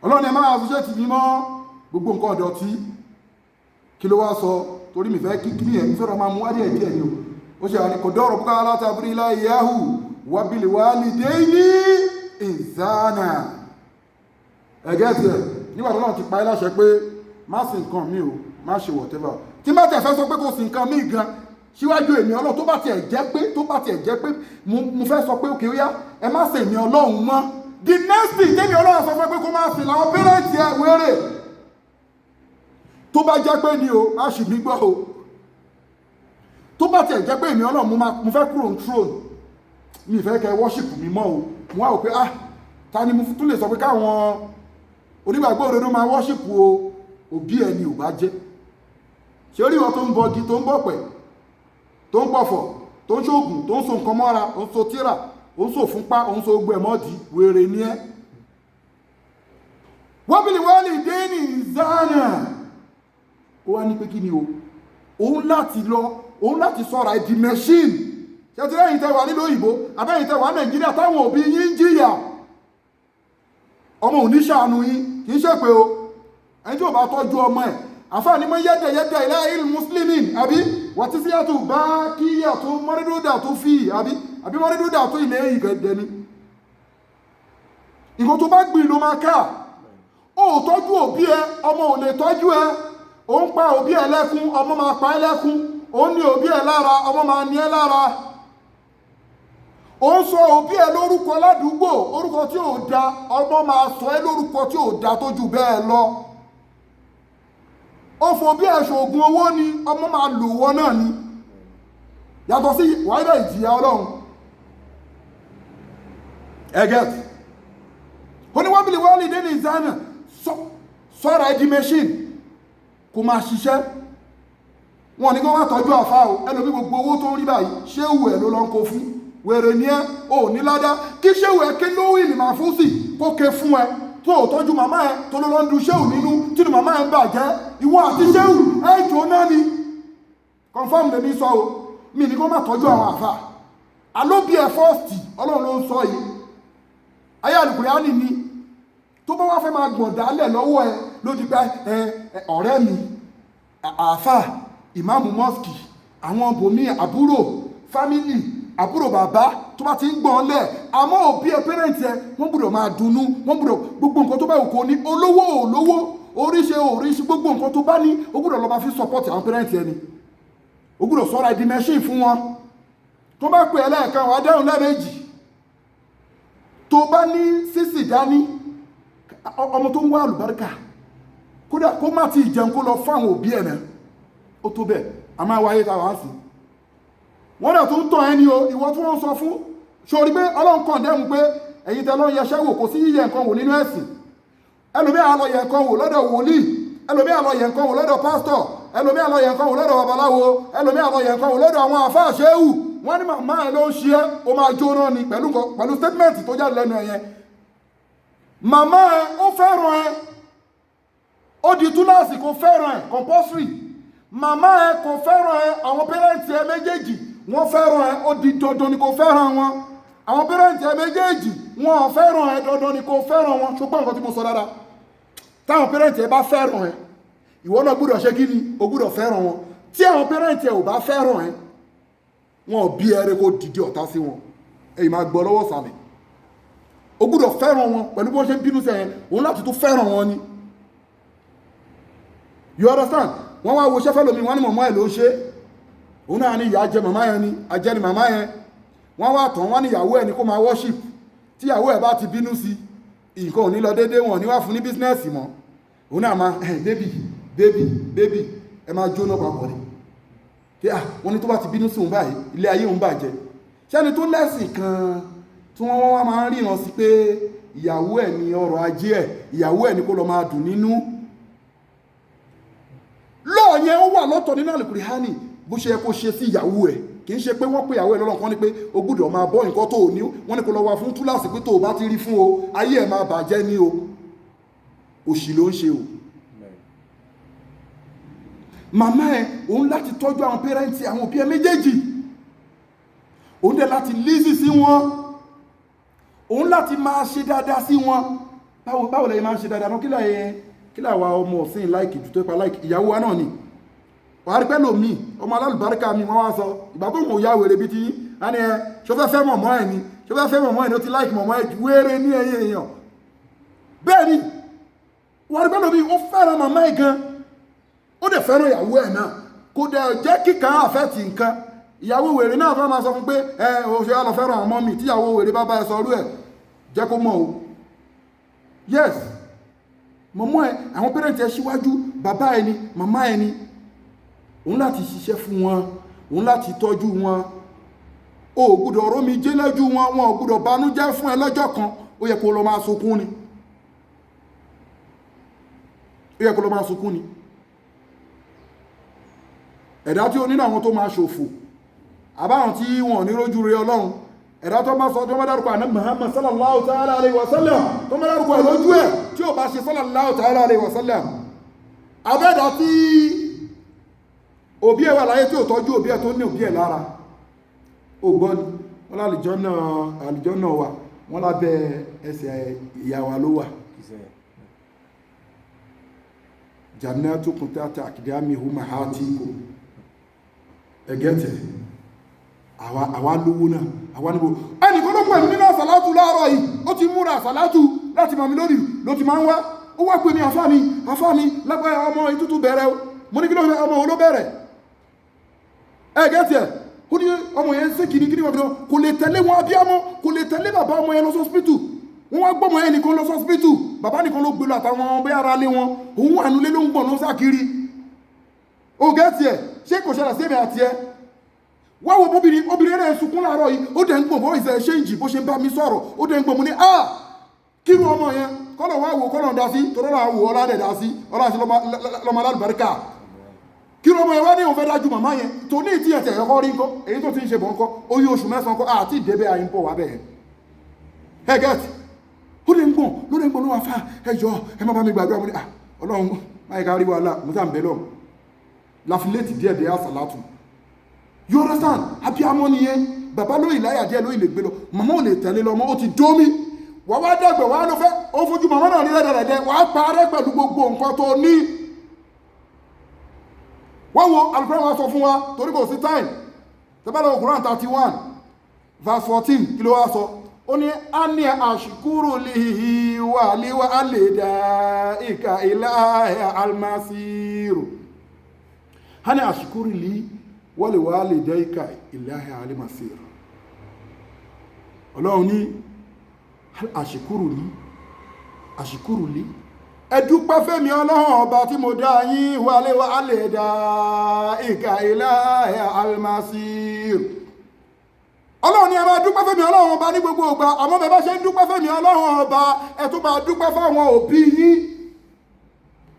Ọlọ́run, ẹ máa associate mi mọ́ gbogbo nǹkan ọ̀dọ̀tí. Kí ló wá sọ? Torí mi fẹ́ kí kí ẹ̀ mi fẹ́ràn máa mú wá díẹ̀ díẹ̀ ni o. Ó ṣe àní قضى ربك ألا تعبدوا إلا إياه وبالوالدين إحسانا. Ẹ̀gẹ́ tiẹ̀ nígbà tó náà ti pa ẹ́ láṣẹ pé má sin nǹkan mi o, má ṣe whatever. Tí má tẹ̀ fẹ́ sọ pé kò sí nǹkan mi gan síwájú èmi Ọlọ́run, tó bá tiẹ̀ jẹ́ pé mo fẹ́ sọ pé òkè ó yá, ẹ má sìn èmi Ọlọ́run mọ́, the next thing tẹ́mi Ọlọ́run sọ fẹ́ pé kó má sìn làwọn parents ẹ wéré. Tó bá jẹ́ pé ni o, má ṣì mí gbọ́ o. Tó bá tiẹ̀ jẹ́ pé èmi Ọlọ́run mo fẹ́ kúrò ní throne, mi fẹ́ kẹ́ worship mi mọ́ o, mo wá wò pé, ah, ta ni mo tún lè sọ pé káwọn onígbàgbọ́ òdodo máa worship o? Òbí ẹni ò bá jẹ́. Ṣé orí wọn tó ń bọgi, tó ń bọ̀pẹ̀, tó ń pọ̀fọ̀, tó ń ṣoògùn, tó ń so nǹkan mọ́ra, ó ń so tíra, ó ń so fúnpá, ó ń so gbẹ̀ mọ́dì, wèrè ni ẹ́. وبالوالدين إحسانا. Ó wá ní pé kí ni o? Òun láti lọ, òun láti sọ̀rọ̀ ẹ̀ di machine. Ṣe ti lẹ́yìn tẹ́ wà nílùú òyìnbó, àbẹ́yìn tẹ́ wà Nàìjíríà, táwọn òbí yín ń jìyà, ọmọ ò ní ṣàánú yín. Kì í ṣe pé o, ẹni tí ò bá tọ́jú ọmọ ẹ̀, àfáàní mọ́ yẹ́dẹ̀ yẹ́dẹ̀ ilẹ̀ il muslimin àbí wàtí sí yàtò bá kí yàtò mọ́rídúdà tó fi àbí mọ́rídúdà tó ilẹ̀ ìgẹ̀dẹ̀ ni. Nǹkan tó bá gbìn ló máa ká. Ó tọ́jú òbí ẹ, ọmọ ò lè tọ́jú ẹ. Ó ń pa òbí ẹ lẹ́kún, ọmọ máa pa ẹ lẹ́kún. Ó ní òbí ẹ lára, ọmọ máa ní ẹ lára. Ó ń sọ òbí ẹ lórúkọ ládùúgbò, orúkọ tí ò da, ọmọ máa sọ ẹ lórúkọ tí ò da tó jù bẹ́ẹ̀ lọ. Ó fò bí ẹ ṣoògùn owó ni, ọmọ máa lò wọ́n náà ni. Yàtọ̀ sí wàhálà ìjìyà Ọlọ́run. Ẹgẹ́t ó ní وبالوالدين إحسانا. Sọ́ra ẹ di machine kó máa ṣiṣẹ́. Wọn ní kó má tọ́jú àfa o. Ẹlòmí, gbogbo owó tó ń rí báyìí, ṣéwù ẹ̀ ló lọ ń kó fún. Wèrè ní ẹ, ò ní ládá. Kí ṣéwù ẹ ké lówó ìlì máa fún sí kó ké fún ẹ, tó ò tọ́jú màmá ẹ, tó ló lọ ń du ṣéwù nínú, tínú màmá ẹ ń bàjẹ́, ìwọ àti ṣéwù ẹ jóná ni. Confirm lèmi sọ o. Mi ní kó má tọ́jú àwọn àfa alóbi ẹ first. Ọlọ́run ló ń sọ yìí, ayé àlùkùránì ni. Tó bá wá fẹ́ máa gbọ̀n dálẹ̀ lọ́wọ́ ẹ ló di pé ẹ ọ̀rẹ́ mi, àáfà, ìmáàmù mosque, àwọn bòmí, àbúrò, family, àbúrò bàbá, tó bá ti ń gbọ̀n lẹ̀. Àmọ́ òbí ẹ, parent ẹ, wọ́n gbọ́dọ̀ máa dunnú. Wọ́n gbọ́dọ̀, gbogbo nǹkan tó bá wù kó ní, olówó olówó, oríṣi oríṣi, gbogbo nǹkan tó bá ní, ó gbọ́dọ̀ lọ máa fi support àwọn parent ẹ ni. Ó gbọ́dọ̀ sọ́ra ẹ di machine fún wọn. Tó bá pè ẹ́ lẹ́ẹ̀kan, wàá dẹ́rùn lẹ́ẹ̀mejì. Tó bá ní sísì dání, ọmọ tó ń wá àlùbáríkà, kódà kó má ti jẹun, kó lọ fún àwọn òbí ẹ̀ náà, ó tó bẹ́ẹ̀. A máa wáyé táwa ń sìn wọ́n dẹ̀ tó ń tàn ẹni o. Ìwọ tí wọ́n ń sọ fún sórí pé Ọlọ́run kàn dẹ́mu pé ẹ̀yin tẹ́ lọ́n yẹṣẹ́ wò, kò sí yíyẹ nǹkan wò nínú ẹ̀sìn. Ẹlòmíì á lọ yẹ nǹkan wò lọ́dọ̀ wòlíì, ẹlòmíì á lọ yẹ nǹkan wò lọ́dọ̀ pásítọ̀, ẹlòmíì á lọ yẹ nǹkan wò lọ́dọ̀ babaláwo, ẹlòmíì á lọ yẹ nǹkan wò lọ́dọ̀ àwọn àfáà ṣéwù. Wọ́n ní màmá ẹ ló ń ṣe ẹ́, ó máa jóná ni pẹ̀lú statement tó jáde lẹ́nu ẹ̀ yẹn. Màmá ẹ ó fẹ́ràn ẹ, ó di túláàsì kò fẹ́ràn ẹ, compulsory. Màmá ẹ kò fẹ́ràn ẹ, àwọn parents ẹ méjèèjì wọ́n fẹ́ràn ẹ, ó di dandan ni kò fẹ́ràn wọn. Àwọn parents ẹ méjèèjì wọn ò fẹ́ràn ẹ, dandan ni kò fẹ́ràn wọn. Ṣùgbọ́n nǹkan tí mo sọ dáadáa, táwọn parents ẹ bá fẹ́ràn ẹ, ìwọ náà gbúdọ̀ ṣe kí ni? O gbúdọ̀ fẹ́ràn wọn. Tí àwọn parents ẹ ò bá fẹ́ràn ẹ, wọn ò bí ẹrẹ kó dìde ọ̀tá sí wọn. Èyí máa gbọ́ lọ́wọ́ sàlẹ̀. O gbúdọ̀ fẹ́ràn wọn pẹ̀lú bí wọ́n ṣe ń bínú sẹ́yìn òun láti tún fẹ́ràn wọn ni. You understand? Wọ́n wá wo sẹ́fẹ́ lómi, wọ́n ní mọ̀mọ́ ẹ̀ ló ṣe. Òun náà ní ìyá jẹ màmá yẹn ni, ajẹ́ ni màmá yẹn. Wọ́n wá tán, wọ́n ní ìyàwó ẹ̀ ní kó máa worship. Tí ìyàwó ẹ̀ bá ti bínú sí, nǹkan ò ní lọ déédéé, wọn ò ní wá fún ní business mọ́. Òun náà máa, "Baby, baby, baby." Ẹ máa jóná papọ̀ ni. Kí à wọ́n ní tó bá ti bínú sí òun báyìí, ilé ayé òun bàjẹ́. Ṣẹ́ni tó lẹ́sìn kan tí wọ́n wá máa ń ríran sí pé ìyàwó ẹ̀ ní ọrọ̀ ajé ẹ̀, ìyàwó ẹ̀ ní kó lọ máa dùn nínú lọ́ọ̀ yẹn, ó wà lọ́tọ̀ nínú àlùkùránì. Bó ṣe yẹ kó ṣe sí ìyàwó ẹ̀, kì í ṣe pé wọ́n pè ìyàwó ẹ̀ lọ́lọ́ kan ní pé o gbúdọ̀ máa bọ́ nǹkan tó o ní. Wọ́n ní kó lọ wá fún túláàsì pé tó o bá ti rí fún o, ayé ẹ̀ máa bàjẹ́ ní o. Òṣì ló ń ṣe o. Màmá ẹ̀, òun láti tọ́jú àwọn parents, àwọn òbí ẹ̀ méjèèjì. Òun dẹ̀ láti listen sí wọn, òun láti máa ṣe dáadáa sí wọn. Báwo lẹ́yìn máa ń ṣe dáadáa náà? Kí làwa ọmọ ọ̀sìn like jù tó ipa like ìyàwó wa náà ni. Wàá rí pẹ́lú mi, ọmọ alálùbáríkà mi, wọ́n wá sọ ìgbà tó mọ̀ ya wèrè bíi ti yín á ní ẹ ṣó fẹ́ fẹ́ mọ̀mọ́ ẹ̀ ni, ṣó fẹ́ fẹ́ mọ̀mọ́ ẹ̀ ni, ó ti like mọ̀mọ́ ẹ̀ ju wéré ní ẹ̀yìn èèyàn. Bẹ́ẹ̀ ni, wàá rí pẹ́lú mi, ó fẹ́ràn màmá ẹ̀ gan, ó dẹ̀ fẹ́ràn ìyàwó ẹ̀ náà, kò dẹ̀ jẹ́ kíkan àfẹ́tì nǹkan. Ìyàwó wèrè náà fẹ́ máa sọ fún pé ẹ ò ṣe á lọ fẹ́ràn ọmọ mi. Tíyàwó wèrè bá bá ẹ sọ orú ẹ̀, jẹ́ kó mọ̀ o. Yes, mọ̀mọ́ ẹ, àwọn parents ẹ síwájú, bàbá ẹ ni, màmá ẹ ni, òun láti ṣiṣẹ́ fún wọn, òun láti tọ́jú wọn. O ò gbúdọ̀ rómi jẹ́ lójú wọn, wọn ò gbúdọ̀ banújẹ́ fún ẹ lọ́jọ́ kan. Ó yẹ kó lọ máa sunkún ni, ó yẹ kó lọ máa sunkún ni. Ẹ̀dá tí ó nínú àwọn tó máa ṣòfò, àbáwọn tí wọn ò ní rójú rẹ Ọlọ́run, ẹ̀dá tó bá sọ, tó bá dárúkọ àná Muhammad sallallahu ta'ala alayhi wa sallam, tó bá dárúkọ ẹ̀ lójú ẹ̀, tí ó bá ṣe sallallahu ta'ala alayhi wa sallam, abẹ́dá tí òbí ẹ̀ wà láyé tí ò tọ́jú òbí ẹ̀, tó ní òbí ẹ̀ lára, ó gbọ́ ni wọ́n lálùjọ́nà, àlùjọ́nà wa, wọ́n lábẹ́ ẹsẹ̀ ìyá wa ló wà. Jannatukum tahta aqdami ummahatikum. Ẹgẹ́tẹ̀ àwa lówó náà, àwa níbo. Ẹnìkan ló pè mí nínú àsàlátù láàárọ̀ yìí. Ó ti múra àsàlátù láti mọ̀ mí lórí ló ti máa ń wá. Ó wá pè mí, "Àfá mi, àfá mi, lágbàá ọmọ ìtútù bẹ̀rẹ̀ o." Mo ní, "Kí ló fẹ́? Ọmọ wo ló bẹ̀rẹ̀?" Ẹgẹ́tẹ̀ ó ní ọmọ yẹn ń ṣe kìnnìkìnnì wọn kò lè tẹ̀lé wọn, abíámọ́ kò lè tẹ̀lé bàbá ọmọ yẹn lọ sọ́spítù. Wọ́n wá gbọ́mọ yẹn nìkan lọ sọ́spítù, bàbá nìkan ló gbé lọ àtàwọn bóyá ara lé wọn. Òun wà nulẹ̀, ló ń gbọ̀n, ló ń sá kiri. Ó gẹ́tì ẹ̀, ṣé kò ṣẹlẹ̀ sí èmi àti ẹ? Wá wo obìnrin, obìnrin rẹ̀ sunkún láàárọ̀ yìí, ó dẹ̀ ń gbọ̀n bó ìṣẹ̀ ṣéǹjì bó ṣe ń bá mi sọ̀rọ̀, ó dẹ̀ ń gbọ̀n. Mo ní a kírú ọmọ yẹn kọ́lọ̀ wá wò, kọ́lọ̀ dá sí, tọ́lọ́ náà wò, ọlá dẹ̀ dá sí, ọlá sí lọ́mọ alálùbáríkà. Kírú ọmọ yẹn wá ní òun fẹ́ dájú màmá yẹn tó ní ìtí ẹ̀tẹ̀ ẹ̀kọ́ rí ńkọ́, èyí tó ti ń ṣe bọ̀ ńkọ́, oyún oṣù 9 ńkọ́, àti ìdẹ́bẹ̀ àyín pọ̀ wá bẹ́ẹ̀. Ẹ gẹ́tì, ó lè ń gbọ̀n, ló lè ń gbọ̀n, ló wà fà, "Ẹ jọ, ẹ má bá mi gbàdúrà." Mo ní, "Ah, Ọlọ́run máa ká rí wàhálà." Mo sá ń bẹ lọ́hùn láfiléètì díẹ̀ dé àsàlátù. You understand? Abiyamọ nìyẹn. Bàbá lóyìn láyà díẹ̀ lóyìn lè gbé lọ, màmá ò lè tẹ̀lé lọ mọ́, ó ti dómi. Wà wá dàgbẹ̀, wà ló fẹ́ ó fojú màmá náà ní rẹ́dẹ̀rẹ́dẹ́, wà á parẹ́ pẹ̀lú gbogbo nǹkan tó ní. Wọ́n wo alùpùpù wa sọ fún wa, torí kò sí time. Tẹ́bàlọ́ Quran 31 verse 14, kí ló wá sọ? Ó ní a ní àṣìkúrò lihi wà líwà àlèdà ìkà ilá almasiru. A ní àṣìkúrò lihi wọ́lẹ̀ wà lè dẹ́ ìkà ilá almasiru. Ọlọ́run ní àṣìkúrò ní àṣìkúrò lí, ẹ dúpẹ́ fẹ́mi Ọlọ́run ọba tí mo dá yín, wálé wà lè dá ìkà ilá almasiru. Ọlọ́run ní ẹ máa dúpẹ́ fẹ́mi Ọlọ́run ọba ní gbogbo ìgbà, àmọ́ bẹ́ẹ̀ bá ṣe ń dúpẹ́ fẹ́mi Ọlọ́run ọba, ẹ tún máa dúpẹ́ fáwọn òbí yín.